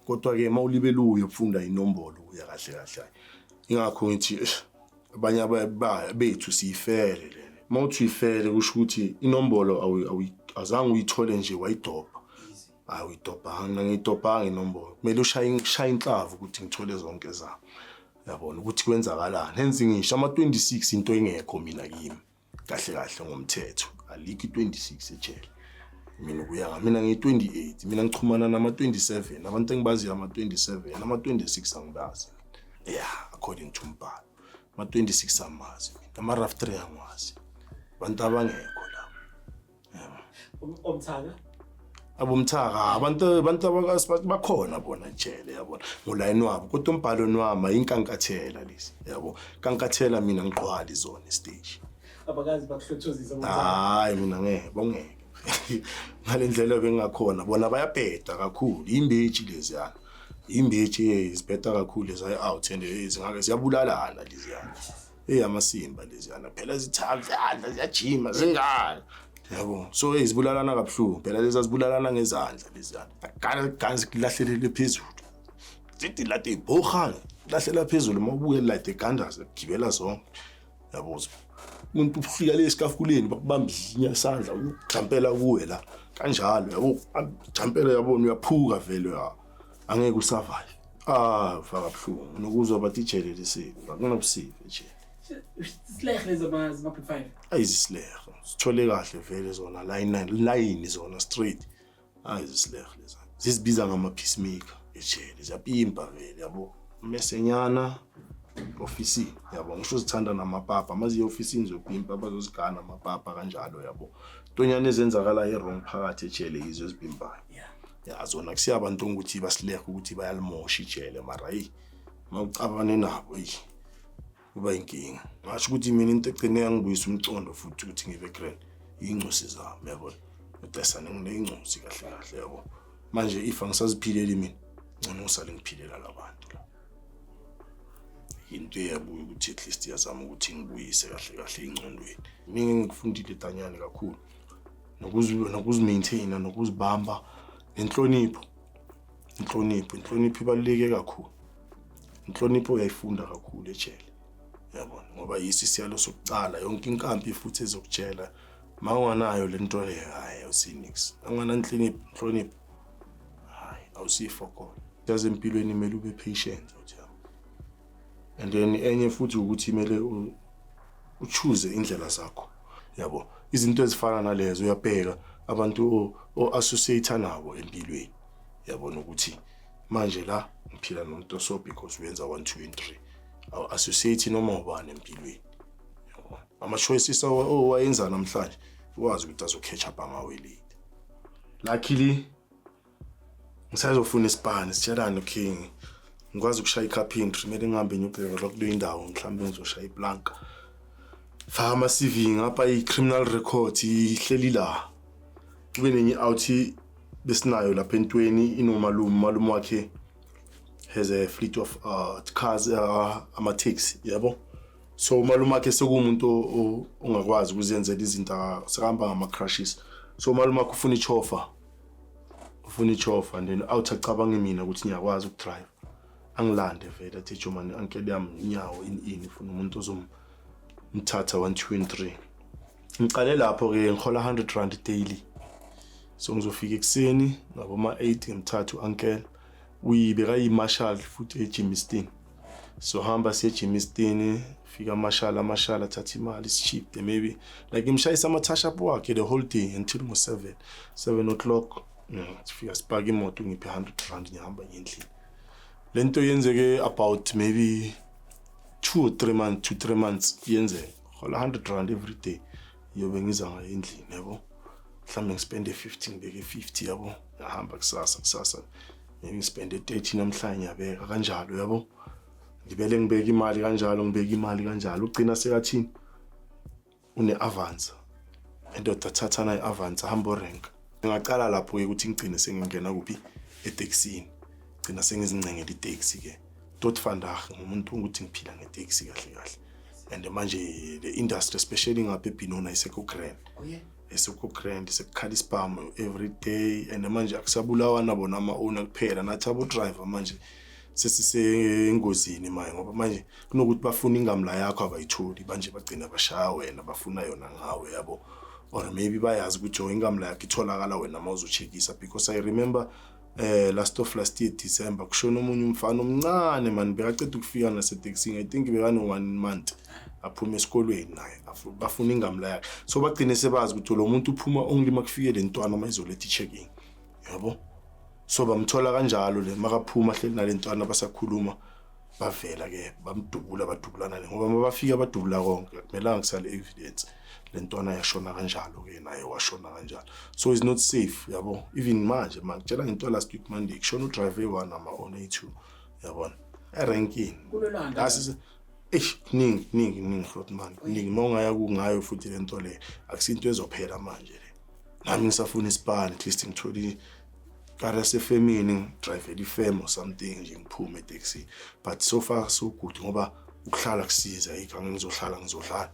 Kodwa-ke uma ulibele uyofunda inombolo uya kahle kahle, hayi. Ingakho ngithi abanye bethu siyifele le. Uma uthi uyifele kusho ukuthi inombolo azange uyithole nje wayidobha. Hayi, uyidobhanga, ngiyidobhanga inombolo. Kumele ushaye ushaye inhlavu ukuthi ngithole zonke zami. Yabona ukuthi kwenzakalani. Hence ngisho ama-26 into engekho mina kimi. Kahle kahle ngomthetho alikho i-26 ejele. Mina ukuya mina ngiyi-28, mina ngichumana nama-27, abantu engibaziyo ama-27, ama-26 angibazi. Yeah, according to umbhalo. Ama-26 amazi mina, ama-rough 3 angiwazi. Abantu abangekho la. Omthaka? Abomthaka abantu bakhona bona ejele, yabona, ngolayini wabo, kodwa umbhalo wami inkankathela lezi, yabo, kankathela mina ngiqwali zona stage. Abakazi bakuhlothozisa abomthaka? Hayi, mina ngeke, bongeke ngale ndlela bengakhona. Bona bayabheda kakhulu, imbeji leziyana, imbeji zibheda kakhulu lezi out and zingake ziyabulalana leziyana, eyamasimba leziyana phela, zithandla ziyajima zingaka, yabo. So zibulalana kabuhlungu phela lezi, azibulalana ngezandla leziyana, gana gana zikulahlelele phezulu, zithi lade ibhohana lahlela phezulu, uma ubuke lade gandaza gibela zonke, yabo. Umuntu ufika le esikafukuleni, bakubamba isandla, ujampela kuwe la kanjalo, yabo, jampela, yabona, uyaphuka vele, ya, angeke usurvive. Ah, ufaka buhlungu nokuzwa bathi ijele lisibi, akunabusibi ejele. Silehe lezi zama-big five. Ayizisilehe, sithole kahle vele zona line line zona straight, ayizisilehe leza, zizibiza ngama-peacemaker ejele, ziyapimpa vele, yabo, mesenyana ofisini, yabo, ngisho zithanda namapapa, maziye ofisini zopimpa, bazozigana amapapa kanjalo, yabo, tonyana ezenzakala i-wrong phakathi ejele yizo ezipimbayo. Ya, zona kusiyabantu ukuthi basilehe ukuthi bayalimosha ijele, mara eyi, uma ucabane nabo, eyi, kuba inkinga. Ngasho ukuthi mina into egcine yangibuyisa umcondo futhi ukuthi ngibe grand iy'ncosi zami, yabona, udesane nginey'ncosi kahle kahle, yabo. Manje if angisaziphileli mina, ngcono ngisale ngiphilela labantu la. Into eyabuya ukuthi at least iyazama ukuthi ngibuyise kahle kahle engcondweni. Mina ngikufundile danyane kakhulu nokuzimaintaina nokuzibamba nenhlonipho. Inhlonipho ibaluleke kakhulu. Inhlonipho uyayifunda kakhulu ejele, yabona, ngoba yisi isiyalo sokucala yonke inkampi futhi ezokutshela ma unganayo le nto leyo, hhayi, awusinix ungananhlonipho, inhlonipho, hhayi, awusifokolo. Yazi, empilweni kumele ube patient uthi, and then enye futhi ukuthi kumele uchoose indlela zakho, yabo, izinto ezifana nalezo. Uyabheka abantu o-associate nabo empilweni, yabona ukuthi manje la ngiphila nomuntu oso because uyenza 1 2 and 3, awu-associate noma ubani empilweni, yabo. Ama-choices owayenza namhlanje, wazi ukuthi azo-catch up ngawe late. Luckily ngisazofuna isipani, sitshelane king, ngikwazi ukushaya i-carpentry, kumele ngihambe ngiyobheka kuleyo indawo, mhlawumbe ngizoshaya iplanka, faka ama-CV ngapha, i-criminal record ihleli la. Kube nenye out besinayo lapha entweni, inomalume, umalume wakhe has a fleet of cars, ama-taxi, yabo. So umalume wakhe sekuwumuntu ongakwazi ukuzenzela izinto, sekahamba ngama-crutches. So umalume wakhe ufuna ichofa, ufuna ichofa, and then out acabange mina ukuthi ngiyakwazi ukudrive, angilande vele, athi, "Jomani, uncle yami inyawo ini ini, ufuna umuntu ozomthatha 1 2 and 3." Ngiqale lapho-ke, ngihola R100 daily. So ngizofika ekuseni ngaboma-8, ngimthathe u-uncle, uyibekayi-marshal futhi eGermiston. So hamba siye eGermiston, fika amarshal, amarshal athatha imali, si-cheap maybe like ngimshayisa ama-touch up wakhe the whole day until ngo-7, 7 o'clock. Sifika sipaka imoto, ngiphe R100, ngihamba ngendlini. Le nto yenzeke about maybe 2 or 3 months, 2 3 months yenzeka, hola R100 every day, yobe ngiza ngayo endlini, yabo. Mhlawumbe ngispende 50, ngibeke 50, yabo, ngahamba kusasa, kusasa maybe ngispende 30, namhlanje ngiyabeka kanjalo, yabo, ngibele ngibeka imali kanjalo, ngibeka imali kanjalo. Ugcina sekathini, une-Avanza endoda, thatha nayo i-Avanza, hamba orenka. Ngingacala lapho-ke ukuthi ngigcine sengingena kuphi, etekisini, gcina sengizincengela iteksi-ke tot vandag, ngumuntu ukuthi ngiphila ngeteksi kahle kahle. And manje le industry, especially ngapha eBenoni, ayisekho grand. Oh yeah. Eseku-grand sekukhala isibhamu every day, and manje akusabulawana bona ama-owner kuphela, nathi abo-driver manje sesisengozini manje, ngoba manje kunokuthi bafuna ingamla yakho abayitholi, manje bagcina bashaya wena, bafuna yona ngawe, yabo. Or maybe bayazi ukuthi oh, ingamla yakho itholakala wena uma uzo-checkisa, because I remember last of last year December kushona omunye umfana omncane man, bekaceda ukufika nasetekisini. I think bekano one month aphuma esikolweni naye, bafuna ingamla yakhe. So bagcine sebazi ukuthi lo muntu uphuma only makufike le ntwana uma izoletha i-checking, yabo. So bamthola kanjalo le makaphuma hleli nale ntwana, basakhuluma, bavela ke bamdubula, badubulana le, ngoba mabafika badubula konke, akumelanga kusale evidence. Le ntwana yashona kanjalo ke, naye washona kanjalo. So it's not safe, yabo. Even manje mangitshela ngento, last week Monday kushona udriver eyi-one, ama-owner eyi-two, yabona, erenkini. Kulolanda. Eish, kuningi, kuningi, kuningi, Grootman, kuningi. Uma ungaya kungayo futhi le nto le akusinto ezophela manje le. Nami ngisafuna isipani, at least ngithole ikari yasefemini, ngidrivele ifem or something nje, ngiphume etekisini. But so far so good, ngoba ukuhlala kusiza. Ayikho, ngizohlala, ngizohlala.